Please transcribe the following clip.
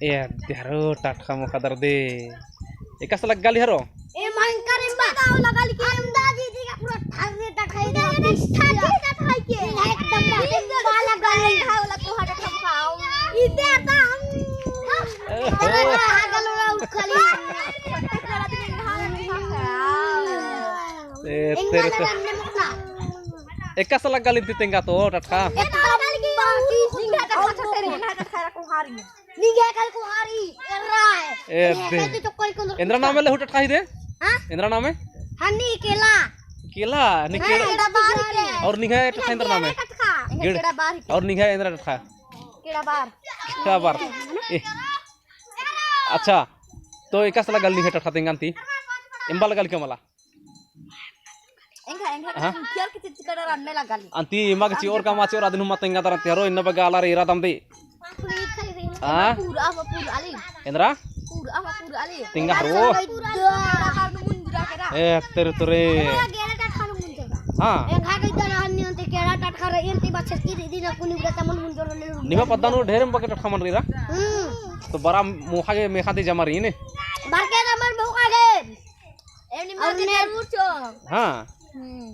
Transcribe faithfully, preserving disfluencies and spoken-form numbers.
ए, अद्दे हरो टटखा मोख़ा दरदे। एकासे लग्गा ली हरो? ए भयंकर इम्बा दाव लगा ली के। अंदाज इदी का पूरा ठर्रे टटखा इदी का ठर्रे टटखा के। एकदम इम्बा लगा ली। खाओ ला कोहा टटखा खाओ। इदे आता हम। ओहो। अरे, हागल वाला उखली। ए, इम्बा तेरे तो लगा ली मुखना। एकासे लग्गा ली ती तेंगा तो टटखा। ए तो लगा ली की निंग्है टटखा छोटे रे, निंग्है टटखा रा कोहा री। निंग्है कल कुहारी एर्रा है। ए दे। एंद्रा नामे ले हूँ टटखा ही दे? हाँ? एंद्रा नामे? हनी केला। केला, नी हाँ, केला। केड़ा बार के। और निंग्है टटखा एंद्रा नामे? टटखा। गिड़। केड़ा बार के। और निंग्है एंद्रा टटखा? केड़ा बार। केड़ा बार। ए। अच्छा, तो एकासे लग्गा ली निंग्है टटखा तेंगन ती? इम्बा लग्गा ली का मला? एंग्है, एंग्है हाँ? खेल की चीज कड़ा रन्ने लग्गा ली। अन्ती एमा गे चिओर का मा चिओर अदिन हूँ मा तेंगा दरा ती हरो इन्ना बग्गे आलर एरा दम दे। हाँ? पूरा आवा, पूरा आली। एंद्रा? पूरा आवा, पूरा आली। तेंगा हरो। पूरा आवा, पूरा आली। ए, तेरे तोरे। हाँ। एंग्है गे दरा हन्नी अन्ती केड़ा टटखा रई, अन्ती बच्चर की दीदी ना कुनी उड़ा तमन मुंजोर ले। निमा पद्दा नू ढेर बग्गे टटखा मल रई रा? हम्म। तो बरा मोख़ा गे मेख़ा ती जमा रई ने? बरके जमर मोख़ा गे। एमनी और मागे ने जरूर चो। हाँ। हम्म।